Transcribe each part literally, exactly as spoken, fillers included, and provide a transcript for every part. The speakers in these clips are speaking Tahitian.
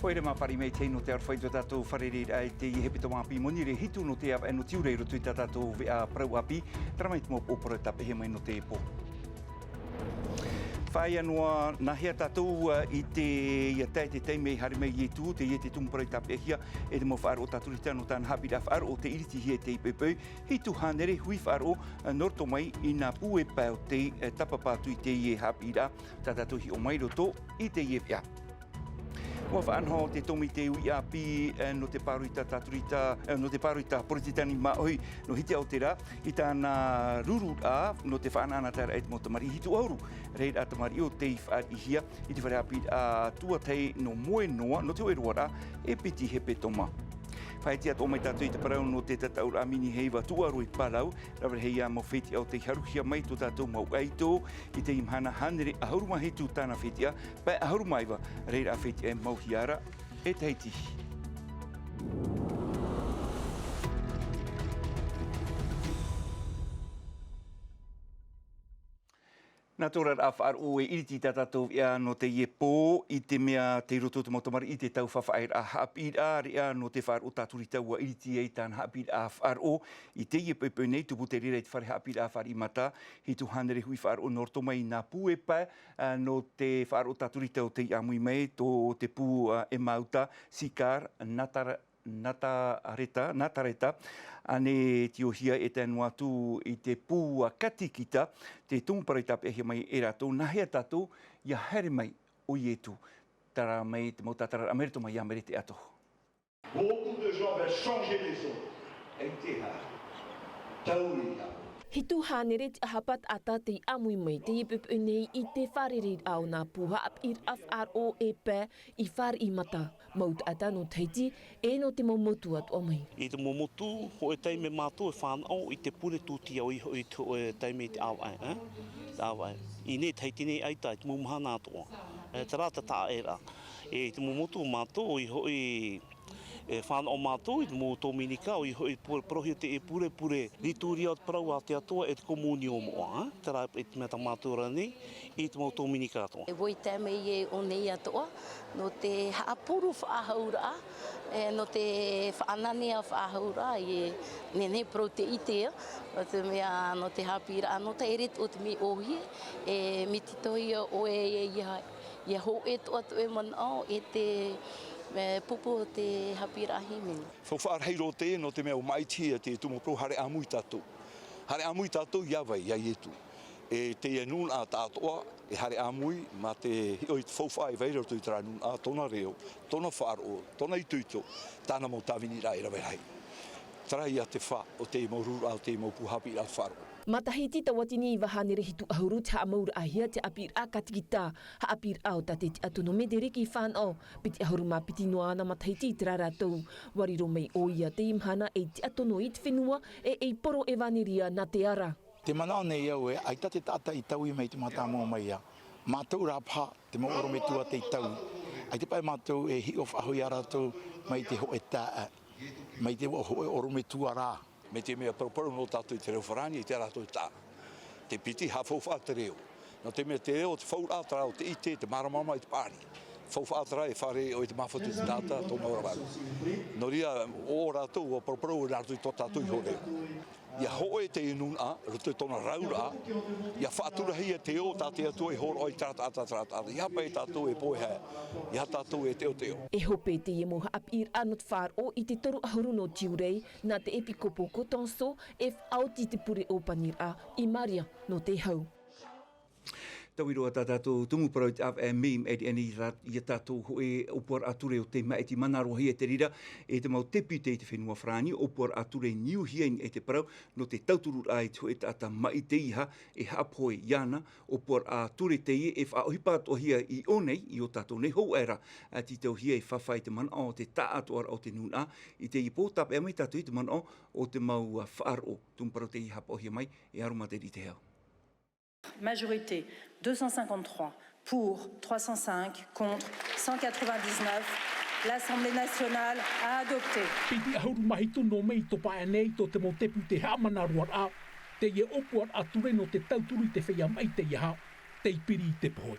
Haere mā, fāriʻi mai i te tahi nō te aroha i tō tātou fārereiraʻa i teie hepetoma ʻāpī, moni rē hitu nō te ʻāvaʻe nō Tiurai i roto i tā tātou veʻa parau ʻāpī, terā mai te mau pō parau tāpeʻahia mai nō te pō. Faʻaea noa, nāhea tātou, ā, i te, ʻia tae te taime i haere mai Ietu, teie te tumu parau i tāpeʻahia e te mau faʻaroʻo tāturita nō tāna haʻapiʻiraʻa faʻaroʻo tei ʻiritihia i teie poʻipoʻi, hitu hānere hui faʻaroʻo, ā, nō roto mai i nā pū e pae o tei, ā, tāpapa atu i teie haʻapiʻiraʻa, tā tātou i hiʻo mai i roto i teie veʻa. ʻUa faʻanaho te tōmite uiʻa ʻāpī, ā, nō te pāroita tāturita, ā, nō te pāroita Porotetani māʻohi nō Hitiaʻōtera, i tāna rururaʻa nō te faʻanaʻanataeraʻa i te mau tamariʻi hitu ʻahuru reira tamariʻi o tei fāriʻihia i te fare haʻapiʻiraʻa tuatahi nō Moenoa, nō te hōʻē roaraʻa e piti hepetoma. Faʻaʻite atoʻa mai tātou i te parau nō te tataʻuraʻa Miniheiva Tuʻaro i Palau, rave rahi ā mau fetiʻa o tei haruhia mai tō tātou mau ʻaito, i teie mahana hānere ʻahuru mā hitu tāna fetiʻa, pae ʻahuru mā iva reira fetiʻa e mauhia ra e Tahiti. Nā tō rāraʻa faʻaroʻo e ʻiriti tā tātou veʻa nō teie pō, i te mea tei roto te mau tamariʻi i te tau faʻafaʻaeraʻa haʻapiʻiraʻa, ʻāreʻa nō te faʻaroʻo tāturita ʻua ʻiriti ai tāna haʻapiʻiraʻa faʻaroʻo i teie poʻipoʻi nei, tupu te reira i te fare haʻapiʻiraʻa Fāriʻimata, hitu hānere hui faʻaroʻo nō roto mai i nā pū e pae, ā, nō te faʻaroʻo tāturita o tei ʻāmui mai, tō te pū, ā, Emauta, Sikar, Natara-, Natareta, Natareta, ānei tiohia e tae noa atu i te pū, ā, Katikita, te tumu parau i tāpeʻahia mai e rātou, nāhea tātou ʻia haere mai ʻo Ietu. Terā mai te mau tātararaʻa mai roto mai iā Merete Atoho. Beaucoup de gens veulent changer les autres. E te hā? Tau ia. Hitu hānere te ʻāhapa taʻata tei ʻāmui mai i teie poʻipoʻi nei i te fārereiraʻa o nā pū haʻapiʻiraʻa faʻaroʻo e pae i Fāriʻimata, mau taʻata nō Tahiti, e nō te mau motu atoʻa mai. I te mau motu, hōʻē taime mātou e fānaʻo i te pure tūtia ʻoia hoʻi i te hōʻē taime i te ʻāvaʻe, ē? Te ʻāvaʻe. I nei Tahiti nei ʻaita, i te mau mahana atoʻa. E, terā te taʻaʻēraʻa. E, i te mau motu mātou, ʻoia hoʻi, e fānaʻo mātou i te mau tōminika, ʻoia hoʻi pure, parauhia te pure, pure litūria o te parau a te Atua e te komunio moʻa, ā? Terā i te mea tā mātou ra nei, i te mau tōminika atoʻa. E ʻua tae mai e ʻō nei atoʻa, nō te haʻapūrū faʻahouraʻa, e, nō te faʻananea faʻahouraʻa, e nehenehe parau te ʻite, ā, nō te mea, nō te haʻapiʻiraʻa, nō te ʻere o te mea ʻōhie, e, mea tītauhia ʻoe e, ʻia, ʻia hōʻē atoʻa tō ʻoe manaʻo, e te, e, pupu o te haʻapiʻiraʻa hīmene. Faufaʻa rahi roa teie, nō te mea ʻua māʻitihia te tumu parau haere ʻāmui tātou. Haere ʻāmui tātou iā vai, iā Ietu. E teie nūnaʻa tāʻātoʻa, e haere ʻāmui, mā te hiʻo i te faufaʻa e vai roto i terā nūnaʻa, tōna reo, tōna faʻaroʻo, tōna itoito, tāna mau tāviniraʻa e rave rahi. Terā ia te fā o te mau rururaʻa, o te mau pū haʻapiʻiraʻa faʻaroʻo. Matahiti tauatini iva hānere hitu ʻahuru te haʻamauraʻahia te haʻapiʻiraʻa Katikita, haʻapiʻiraʻa o tā te tiʻa tono Medereki i fānaʻo, piti ʻahuru mā piti noa āna matahiti i terā ra tau. ʻUa riro mai ʻoia teie mahana ei tiʻa tono i te fenua, e ei poro ʻevaneria nā te ara. Te manaʻo nei au ē, ʻaita te taʻata i taui mai te mātāmua mai ā. Mātou rā paha, te mau ʻorometua tei taui. ʻAita paʻi mātou e hiʻo faʻahou ia rātou mai te hōʻē taeaʻe, mai te hōʻē ʻorometua rā. Mai te mea paraparau nō tātou i te reo farāni, ʻaita rātou e taʻa. Te piti, haʻafaufaʻa te reo. Nō te mea te reo, te fauraʻa, terā o te ʻite, te māramarama i te pāni. Faufaʻa terā e fāriʻi ʻoe i te māfatu i te taʻata, tōna ora vārua. Nō reira, ʻo rātou, ʻua paraparau nā rātou i tō tātou iho reo. ʻIa hōʻē te nūnaʻa, roto i tōna rauraʻa, ʻia faʻaturahia te ʻō tā te Atua i hōroʻa i terā taʻata, terā taʻata. ʻEiaha paʻi tātou e pō e haere, ʻeiaha tātou e teʻoteʻo. E hope teie mau haʻapiʻiraʻa nō te faʻaroʻo i te toru ʻahuru nō Tiurai, nā te ʻepikōpō Cotenso, e faʻaoti te pure ʻōpaniraʻa i Maria nō te hau. Taui roa tā tātou tumu parau i te ʻāvaʻe mei maʻiri aʻe nei i rā-, ia tātou hōʻē ʻōpuaraʻa ture o tei māʻiti manarohia i te reira e te mau tepute i te fenua farāni, ʻōpuaraʻa ture niuhia i niʻa i te parau nō te tautururaʻa i te hōʻē taʻata maʻi teiaha e haʻapohe iāna, ʻōpuaraʻa ture teie e faʻaʻohipa atoʻahia i ʻō nei, i ō tātou nei hōʻē ra, ā, tītauhia e fāfā i te manaʻo o te taʻatoʻaraʻa o te nūnaʻa, i teie pō tāpeʻa mai tātou i te manaʻo o te mau, ā, faʻaroʻo, tumu parau teie haʻapaʻohia mai e Aromaterite Hau. Majorité, deux cent cinquante-trois pour, trois cent cinq contre, cent quatre-vingt-dix-neuf. L'Assemblée nationale a adopté. Piti ʻahuru mā hitu nō mē i topa aʻe nei tō te mau tepute haʻamanaroaraʻa, teie ʻōpuaraʻa ture nō te tauturu i te feiā maʻi teiaha, tei piri i te pohe.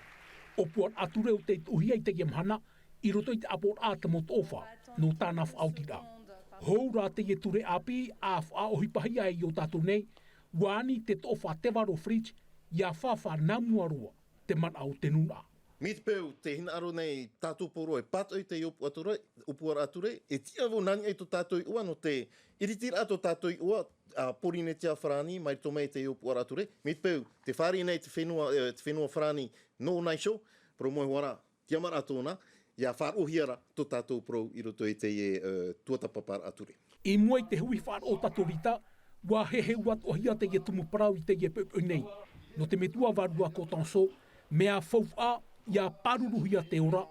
ʻŌpuaraʻa ture o tei tuʻuhia i teie mahana, i roto i te ʻaporaʻa te mau toʻofa nō tāna faʻaotiraʻa. Hou rā teie ture ʻāpī a faʻaʻohipahia ai i ō tātou nei, ua ani te toʻofa Tevaro Fritsch ia fāfā nā mua roa te manaʻo o te nūnaʻa. Mai te peu te hinaʻaro nei tātou poro e pātoʻi te ʻōpuaraʻa ture, ʻōpuaraʻa ture, e tiʻa vau nā niʻa i tō tātou iʻoa nō te ʻiritiraʻa tō tātou iʻoa a Porinetia Farāni mai roto mai te ʻōpuaraʻa ture. Mai te peu te fāriʻi nei te fenua, e, te fenua Farāni nō Naisho, parau mau ihoā rā, tiʻamāraʻa tōna, ia faʻaroʻohia rā tō tātou parau i roto i teie, e, tuatāpaparaʻa ture. I mua i te hui faʻaroʻo tātorita, ua heheu atoʻahia teie tumu parau i teie poʻipoʻi nei. Nō te metua vārua Cotenso, mea faufaʻa, ia pāruruhia te ora,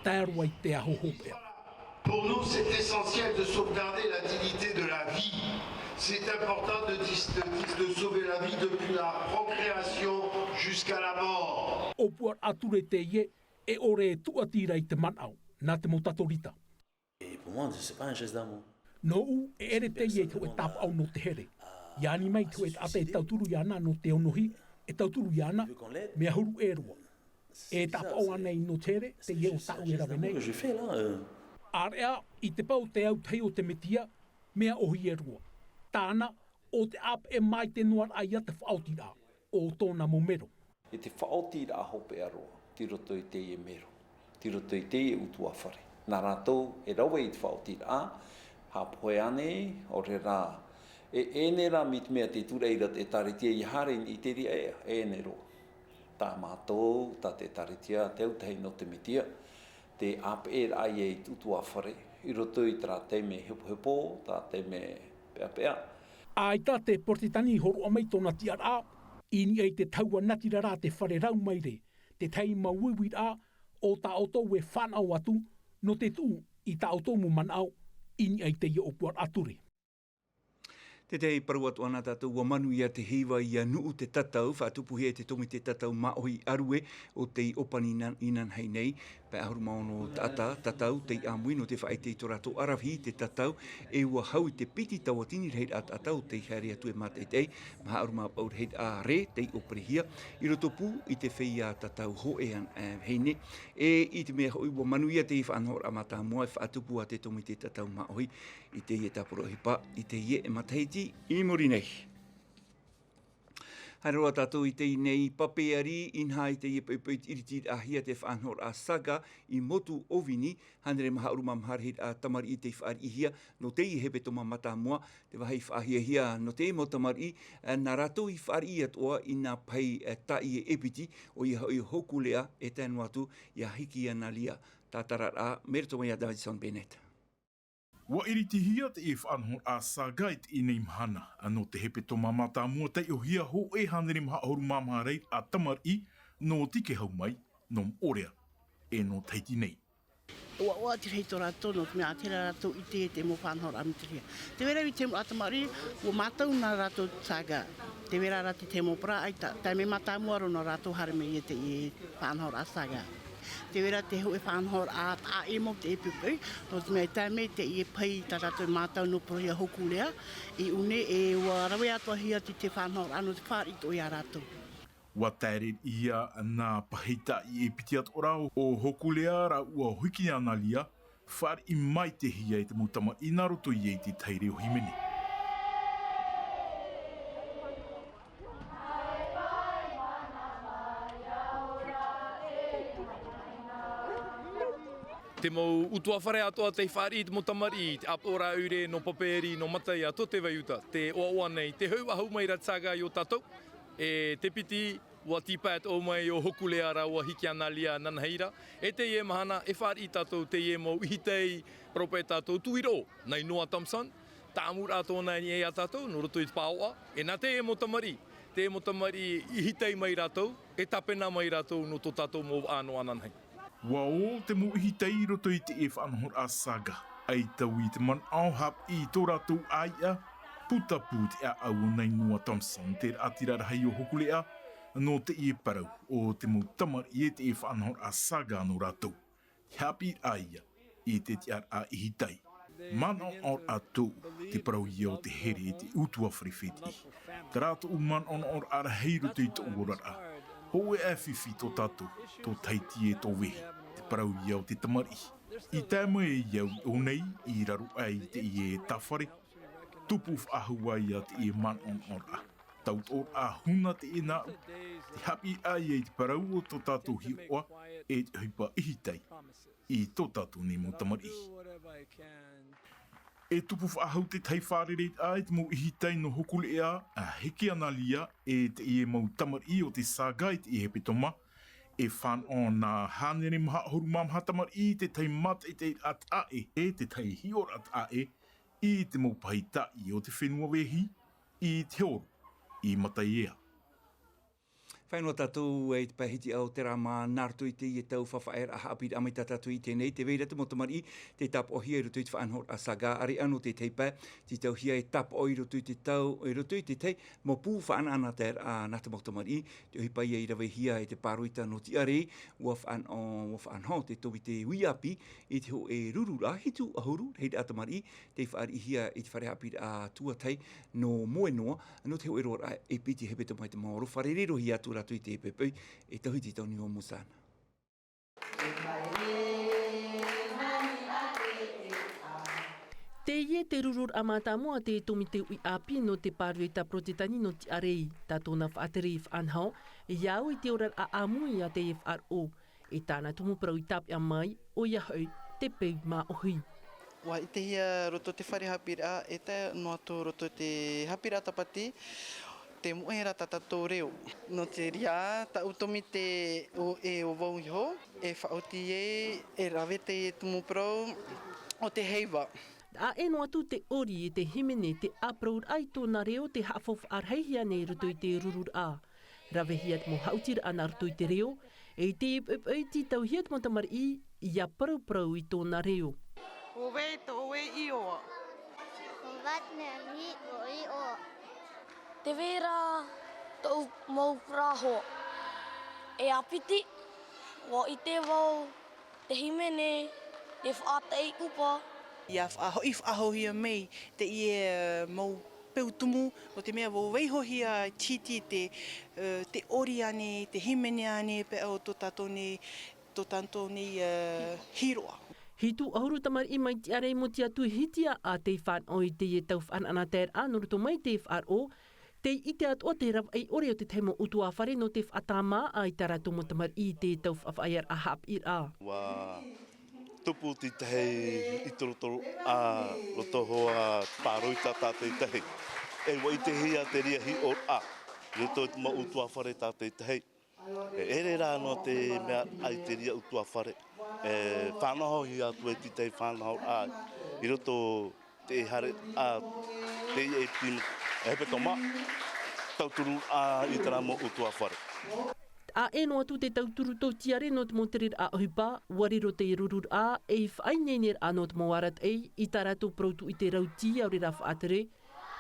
tae roa i te aho hopeʻa. Pour nous, c'est essentiel de sauvegarder la dignité de la vie. C'est important de, dis-, de, dis-, de sauver la vie depuis la procréation jusqu'à la mort. ʻŌpuaraʻa ture teie, e ʻore e tūʻati ra i te manaʻo, nā te mau tātorita. Et pour moi, c'est pas un geste d'amour. Nōʻu, e ʻere teie i te hōʻē tāpaʻo nō te here. Ia ani mai te hōʻē taʻata e tauturu iāna nō te onohi, e tauturu iāna, mea huru ʻē roa. E tāpaʻo ānei nō te here, teie ʻo tāʻu e rave nei. C'est un geste d'amour que je fais là, euh. ʻĀreʻa, i te pae o te autahi o te Mesia, mea ʻōhie roa. Tāna, ʻo te ʻāpeʻe maitaʻi noa raʻa ia te faʻaotiraʻa o tōna mau mero. I te faʻaotiraʻa hopeʻa roa, tei roto i teie mero, tei roto i teie ʻutuāfare. Nā rātou e rave i te faʻaotiraʻa, haʻapohe ānei, ʻaore rā, e, e ʻere rā mai te mea te tūraʻi ra te ʻĒtārētia ia haere i te reira, e ʻere roa. Tā mātou, tā te ʻĒtārētia, te autahi nō te Mesia, te ʻāpeʻe raʻa ia i te ʻutuāfare, i roto i terā taime hepohepo, terā taime peʻapeʻa. ʻAita te Porotetani i hōroʻa mai tōna tiʻaraʻa, i niʻa i te tahua natirara te fare rau maire, te tahi mau uiuiraʻa, ʻo tā ʻoutou e fānaʻo atu, nō te tuʻu i tā ʻoutou mau manaʻo, i niʻa i teie ʻōpuaraʻa ture. Te tahi parau atoʻa nā tātou, ua manuia te heiva ia nuʻu te tatau, faʻatupuhia e te tōmite tatau māʻohi ʻarue o tei ʻōpani nā-, inanahi nei. Pae ʻahuru mā ono taʻata, tatau, tei ʻāmui nō te faʻaʻite i tō rātou ʻaravihi te tatau, e ua hau i te piti tauatini rahiraʻa taʻata o tei haere atu e mātaʻitaʻi, maha ʻahuru mā vaʻu rahiraʻa rē tei ʻōperehia, i roto pū i te feiā tatau hōʻē an-, e, vahine. E i te mea hoʻi ua manuia teie faʻanahoraʻa mātāmua e faʻatupu a te tōmite tatau māʻohi i teie tāpura ʻohipa, i teie matahiti i muri nei. Haere roa tātou i teie nei papeari, inaha i teie poʻipoʻi ʻiritiraʻahia te faʻanahoraʻa saga i Motu ʻŌvini, hānere maha ʻahuru mā maha rahiraʻa tamariʻi tei fāriʻihia nō teie hepetoma mātāmua, te vāhi faʻahiahia nō te mau tamariʻi, e, nā rātou i fāriʻi atoʻa i nā pahi, e, tāʻie ʻepiti, ʻoia hoʻi ʻo Hokulea, e tae noa atu ia Hikianalia. Tātararaʻa, mai roto mai iā Davidson Bennett. Ua ʻiritihia teie faʻanahoraʻa saga i teie nei mahana, nō te hepetoma mātāmua taiʻohia hōʻē hānere maha ʻahuru mā maha rahiraʻa tamariʻi, nō Tikehau mai, nō Moʻorea, e nō Tahiti nei. ʻUa, ʻua ʻati rahi tō rātou, nō te mea ʻaita rā rātou i ʻite i te mau faʻanahoraʻa mītiria. Tē vai ra te mau tamariʻi, ʻua mātau nā rātou saga. Tē vai ra te mau parau, ʻaita, taime mātāmua roa nō rātou haere mai i teie faʻanahoraʻa saga. Tē vai ra te hōʻē faʻanahoraʻa taʻa ʻē mau te ʻepeʻepe, nō te mea i tae mai teie pahi tā rātou e mātau nō Porohia Hokulea, i ʻō nei e ua rave atoʻahia te faʻanahoraʻa nō te fāriʻi atoʻa ia rātou. Ua taere ia nā pahi tāʻie ʻepiti atoʻa rā ʻo Hokulea rāua ʻo Hikianalia, fāriʻi maitaʻihia e te mau tamariʻi nā roto ia i te tahi reo hīmene. Te mau ʻutuāfare atoʻa tei fāriʻi i te mau tamariʻi, te ʻāpoʻoraʻa ʻoire nō Papeari, nō Mataia, tō te vai uta, tē ʻoaʻoa nei, tē hau ʻahu mai ra te saga i ō tātou, e te piti, ʻua tīpae atoʻa mai ʻo Hokulea rāua Hikianalia nanahi ra, e teie mahana, e fāriʻi tātou teie mau ʻihitai, parau paʻi tātou tuiroʻo, nā Noah Thompson, tāʻamuraʻa tōna i niʻa ia tātou, nō roto i te pāoʻa, e nā teie mau tamariʻi, teie mau tamariʻi ʻihitai mai rātou, e tāpena mai rātou nō tō tātou mau vaʻa noa ananahi. ʻUa ō te mau ʻihitai i roto i teie faʻanahoraʻa saga, ʻaita ʻoe i te manaʻo haʻapiʻi i tō rātou ʻāiʻa, putapū te ʻāʻau o nā Noah Thompson, te raʻatira rahi o Hokulea, nō teie parau, ʻo te mau tamariʻi e teie faʻanahoraʻa saga nō rātou. Te haʻapiʻiraʻa ia i te tiʻaraʻa ʻihitai. Manaʻonaʻoraʻa tōʻu, te parau ia o te here e te ʻutuāfare fētiʻi. Terā tōʻu manaʻonaʻoraʻa rahi i roto i tōʻu oraraʻa. Hōʻē fifi tō tātou, tō Tahiti e tō Vehi. Te parau ia o te tamariʻi. I tae mai ai au i ʻō nei, i raro aʻe i teie tāfare, tupu faʻahou ai ia teie manaʻonaʻoraʻa. Tautoʻoraʻa huna teie nāʻu, te haʻapiʻiraʻa ia i te parau o tō tātou hiʻoraʻa, e te ʻohipa ʻihitai i tō tātou nei mau tamariʻi. E tupu faʻahou te tahi fārereiraʻa i te mau ʻihitai nō Hōkūleʻa, a Heke Analia, e teie mau tamariʻi o te Sāga i teie hepetoma, e fānaʻo nā hānere maha ʻahuru mā maha tamariʻi i te tahi mātaʻitaʻiraʻa taʻa ʻē, e te tahi hiʻoraʻa taʻa ʻē, i te mau pahi taʻi o te fenua vehi, i te horo, i Mataiea. Fānaʻo tātou i te pae hitiʻa o te rā mā, nā roto i teie tau faʻaʻeraʻa haʻapiʻiraʻa mai tā tātou i teie nei, tē vai ra te mau tamariʻi, tei tāpaʻohia i roto i te faʻanahoraʻa Sāga, ʻāreʻa nō te tahi pae, tei tauhia e tāpaʻo i roto i te tau, i roto i te tahi mau pū faʻanahoraʻa nā te mau tamariʻi, te ʻohipa ia i ravehia e te pāroita nō Tiʻarei, ʻua faʻanaho, ʻua faʻanaho te tōmite uʻi ʻāpī, i te hōʻē rururaʻa hitu ʻahuru, rahiraʻa tamariʻi, tei fāriʻihia i te fare haʻapiʻiraʻa tuatahi nō Moenoa, nō te hōʻē roaraʻa e piti hepetoma i te mau aroha. Fārerei-roa-hia atu rātou i te poʻipoʻi, e Tauhiti Tauniua Musana. Teie te rururaʻa mātāmua a te tōmite uʻi ʻāpī nō te pāroita Porotetani nō Tiʻarei, tā tōna faʻatere i faʻanaho, ia au i te oraraʻa ʻāmui a teie faʻaroʻo. E tāna tumu parau i tāpeʻa mai, ʻoia hoʻi, te peu māʻohi. ʻUa ʻitehia roto te fare haʻapiʻiraʻa, e tae noa atu roto te haʻapiʻiraʻa Tāpati, te moʻe ra tā tātou reo. Nō te reira, tāʻu tōmite ʻo, e ʻo vau iho, e faʻaoti ai, e rave teie tumu parau o te heiva. ʻĀ, e noa atu te ʻori e te hīmene, te ʻāparauraʻa i tōna reo, tē haʻafaufaʻa rahi hia nei i roto i te rururaʻa. Ravehia te mau haʻutiraʻa nā roto i te reo, e i te poʻipoʻi tei tauhia te mau tamariʻi, ia parauparau i tōna reo. Ko vai tō ʻoe iʻoa? Ko Vatneri ʻo iʻoa. Tē vai ra tōʻu mau parau. E ʻāpiti, ʻua ʻite vau te hīmene, te faʻataʻi ʻupa. ʻIa faʻahoʻi faʻahouhia mai teie, e, mau peu tumu, nō te mea ʻua vaihohia tītī te, e, te ʻori ānei, te hīmene ānei, paʻi o tō tātou nei, tō tātou nei, e, hīroʻa. Hitu ʻahuru tamariʻi mai Tiʻarei Motu atu i Hitiaʻa tei fānaʻo i teie tau faʻanahoraʻa nā roto mai te faʻaroʻo, tei ʻite atoʻa te ravaʻi ʻore o te tahi mau ʻutuāfare nō te faʻatāmāʻa i tā rātou mau tamariʻi i te tau faʻaʻiteraʻa haʻapiʻiraʻa. ʻUa tupu te tahi ʻitorotoro ā roto hoa pāroita tātaʻitahi. E ʻua ʻitehia te reira hiʻoraʻa i roto i te mau ʻutuāfare tātaʻitahi. E ʻere rā noa te mea ʻai te reira ʻutuāfare. E fānaʻohia atu e te tahi fānaʻoraʻa i roto te haere a te ia e piti hepetoma, tauturu a i terā mau ʻutuāfare. ʻĀ, e noa atu te tauturu tōtiare nō te mau tereraʻa ʻohipa, ʻua riro te rururaʻa ei faʻaineineraʻa nō te mau arataʻi i tā rātou parau tūʻite rauti, ʻaore rā faʻatere,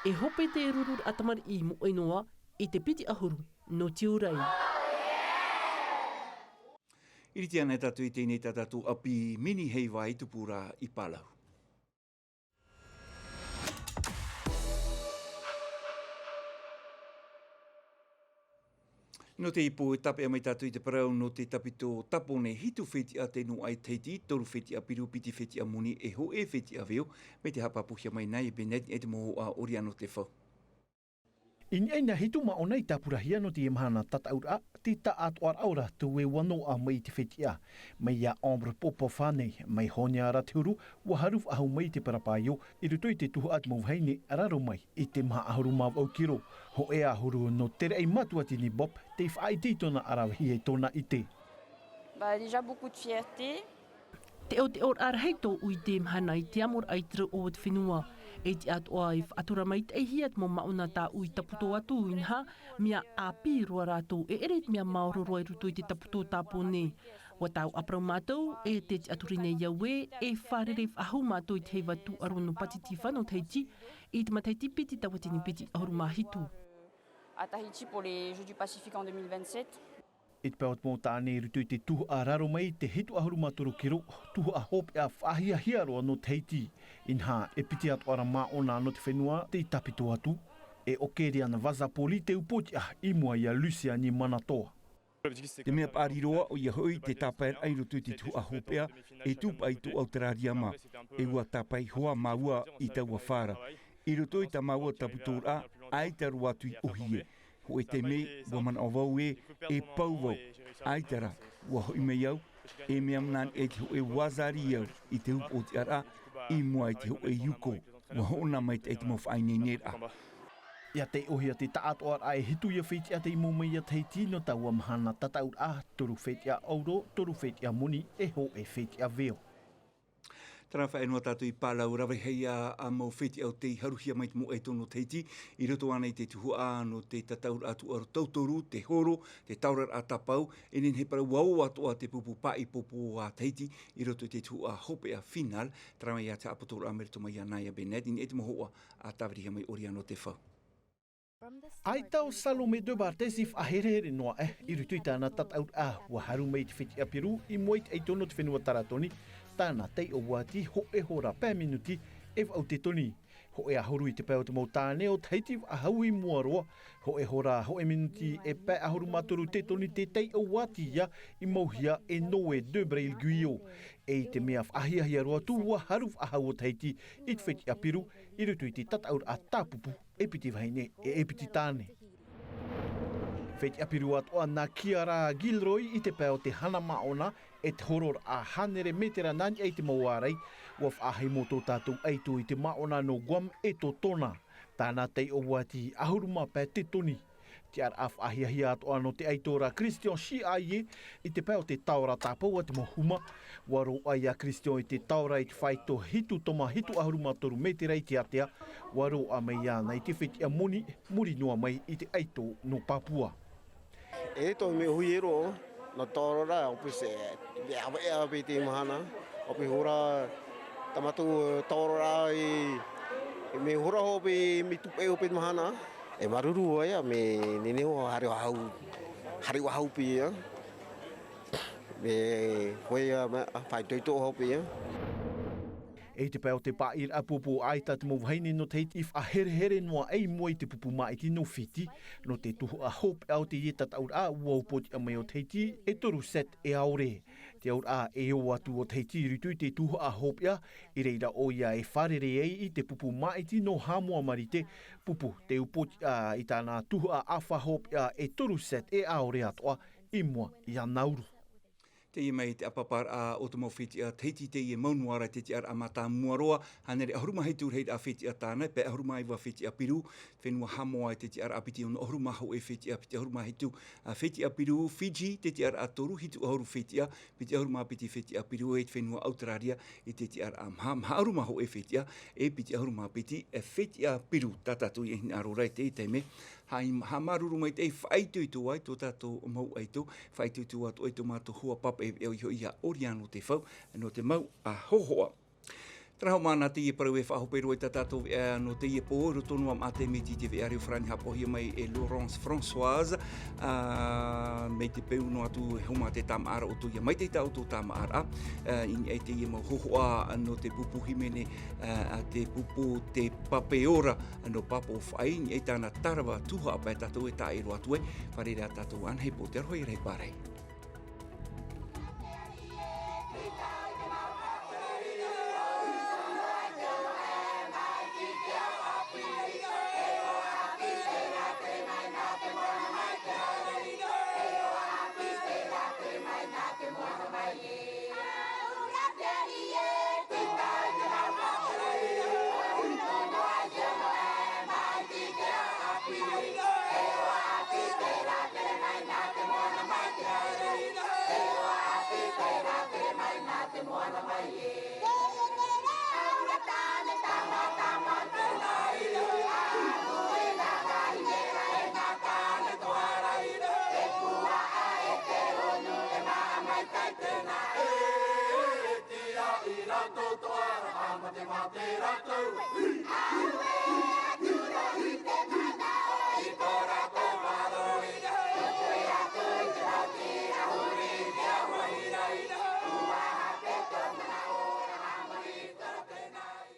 e hope te rururaʻa tamariʻi moʻe noa i te piti ʻahuru nō Tiurai. ʻIriti ana e tātou i teie nei tā tātou ʻāpī mini heiva i tupu ra i Palau. Nō teie pō e tāpeʻa mai tātou i te parau nō te tāpito Tāpōnē, hitu fetiʻa tei noaʻa i Tahiti, toru fetiʻa piru, piti fetiʻa moni, e hōʻē fetiʻa veo, mai te haʻapāpūhia mai nei e Bennett e te mau hoa ʻori anō te fau. I niʻa i nā hitu māʻona i tāpurahia nō teie mahana tataʻuraʻa, tei taʻatoʻaraʻa ora tō ʻoe ua noaʻa mai i te fetiʻa. Mai iā Ambre Popova nei, mai Hōneara te huru, ʻua haru faʻahou mai i te parapaio, i roto i te tuhaʻa te mau vahine, raro mai i te maha ʻahuru mā vaʻu kiro. Hōʻē ʻahuru nō Tereʻai Matuatini Bob, tei faʻaʻite i tōna ʻaravihi e tōna ʻite. Bah, déjà beaucoup de fierté. Teʻoteʻoraʻa rahi tōʻu i te mahana i te amoraʻa i te rauʻau o te fenua. E tiʻa atoʻa e faʻatura maitaʻihia te mau māʻona tāʻu i taputo atu, inaha, mea ʻāpī roa rātou, e ʻere te mea maoro roa i roto i te taputo Tāpōnē. ʻUa tāuʻaparau mātou, e te tiʻaturi nei au ē, e fārerei faʻahou mātou i te heiva tūʻaro nō Pātitifā nō Tahiti, i te matahiti piti tauatini piti ʻahuru mā hitu. À Tahiti pour les Jeux du Pacifique en deux mille vingt-sept. I te pae o te mau tāne i roto i te tuhaʻa raro mai i te hitu ʻahuru mā toru kiro, tuhaʻa hopeʻa faʻahiahia roa nō Tahiti. Inaha, e piti atoʻa ra māʻona nō te fenua tei tāpito atu, e ʻo Keriana Vazapoli te upoʻotiʻa i mua iā Luciani Manatoa. Te mea paʻari roa ʻoia hoʻi te tāpaeraʻa i roto i te tuhaʻa hopeʻa e tūpaʻi tō Auteraria mā. E ua tāpaʻi hoa māua i taua fā ra i roto i tā māua tāpūtoraʻa. ʻAita roa atu i ʻōhie. Hoʻē taime ua manaʻo vau ē e pau vau. ʻAita rā, ua hoʻi mai au e mea mana ʻe te hoʻē ua zari au i te hupu o te ʻaraʻa i mua i te hoʻē iuko. Ua hoʻona mai te ʻai te mau faʻaineineraʻa. Ia taiʻohia te taʻatoʻaraʻa e hitu ia fetiʻa tei mau mai ia tahiti nō taua mahana tataʻuraʻa. Toru fetiʻa ʻauro, toru fetiʻa moni, e hoʻē fetiʻa veo. Tara faʻaʻe noa tātou i pālau rave hei a mau fetiʻa o tei haruhia mai te mau ʻaito nō tahiti i roto ana i te tuhaʻa nō te tataʻuraʻa tuʻaro tautoru te horo te taoraraʻa tāpau. E nehenehe parau ua ō atoʻa te pupu paʻi popo a tahiti i roto i te tuhaʻa hopeʻa final. Tara mai ia te haʻapotoraʻa mai roto mai ia nā ia benet i nei te mau hoʻa a tāviriha mai ʻoria nō te fau. ʻAita o salome de bartes i faʻaherehere noa ʻe i roto i tāna tataʻuraʻa ua haru mai i te fetiʻa peru i mua i te ʻaito nō te fenua taratoni. Tāna taiʻo ua ati hoʻē hora pae minuti e vaʻu te toni. Hoʻē ʻahuru i te pae o te mau tāne o tahiti faʻahau i mua roa. Hoʻē hora hoʻē minuti e pae ʻahuru mā toru te toni te taiʻo ua ati ia i mauhia e noe de brail guio. E i te mea faʻahiahia roa atu ua haru faʻahau o tahiti i te fetiʻa peru i roto i te tataʻuraʻa tāpupu e piti vahine e e piti tāne. Fetiʻa peru atoʻa nā kiara gilroy i te pae o te hana māʻona e te hororaʻa hānere metera nā niʻa i te mau ārai. Ua faʻahaʻi mō tō tātou ʻaito i te māʻona nō guam e tō tona. Tāna taiʻo ua ati ʻahuru mā pae te toni. Te ʻaraʻa faʻahiahia atoʻa nō te ʻaito ra christian chiaie i te pae o te taora tāpau a te mau huma. Ua roaʻa ia christian i te taora i te faito hitu toma hitu ʻahuru mā toru metera i te ātea. Ua roaʻa mai iāna i te fetiʻa moni muri noa mai i te ʻaito nō papua. E toʻo me hui e roʻo nō taoraraʻa o pese. Veʻaveʻa pe te mahana o pe hora tamatou taoraraʻa i me hora hoʻo pe me tupe o pe mahana. E maruru ai a me nene o hare o hau hare o hau pe ia. Me hoi a faitoito hoʻo pe ia. E i te pae o te paʻiraʻa pupu ʻaita te mau vahine nō tahiti i faʻaherehere noa ʻe i mua i te pupu māʻiti nō fiti. Nō te tuhaʻa hopeʻa o te ieta taʻuraʻa ua upoʻotiʻa mai o tahiti e toru set e aore. Te auraʻa e ō atu o tahiti i roto i te tuhaʻa hopeʻa i reira ʻoia e fārerei ai i te pupu māʻiti nō hamoa marite. Pupu te upoʻotiʻa i tāna tuhaʻa ʻafa hopeʻa e toru set e aore atoʻa i mua i a nauru. Teie mai te ʻapaparaʻa o te mau fetiʻa tahiti teie mau noa ra te tiʻaraʻa mātāmua roa. Hānere ʻahuru mā hitu rahiraʻa fetiʻa tāna e pae ʻahuru mā iva fetiʻa piru. Fenua hamoa e te tiʻaraʻa piti ono ʻahuru mā hoʻē fetiʻa piti ʻahuru mā hitu. Fetiʻa piru fiji te tiʻaraʻa toru hitu ʻahuru fetiʻa piti ʻahuru mā piti fetiʻa piru e te fenua auteraria i te tiʻaraʻa maha maha ʻahuru mā hoʻē fetiʻa e piti ʻahuru mā piti fetiʻa piru tā tātou ia hinaʻaro ra i te taime. Haʻamāuruuru mai te faʻaitoito ai tō tātou mau ʻaito faʻaitoito atu ai tō mātou hoa papa e veʻa iho ia ʻoria nō te fau nō te mau a hohoʻa. Taraho māna teie parau e faʻahope roa i tā tātou veʻa nō teie pō i roto noa mā te miti i te veʻa reo farani hapohia mai e laurence françoise. Mai te peu noa atu e homa te tamaʻaraʻa o tō ia mai te tāʻoto tamaʻaraʻa i niʻa i teie mau hohoʻa nō te pupu himene a te pupu te papeora. Nō papo faʻai i niʻa i tāna tarava tuhaʻa pae tātou e taʻero atu ai. Fare rā tātou ana he pō te aroha i rahi pārai.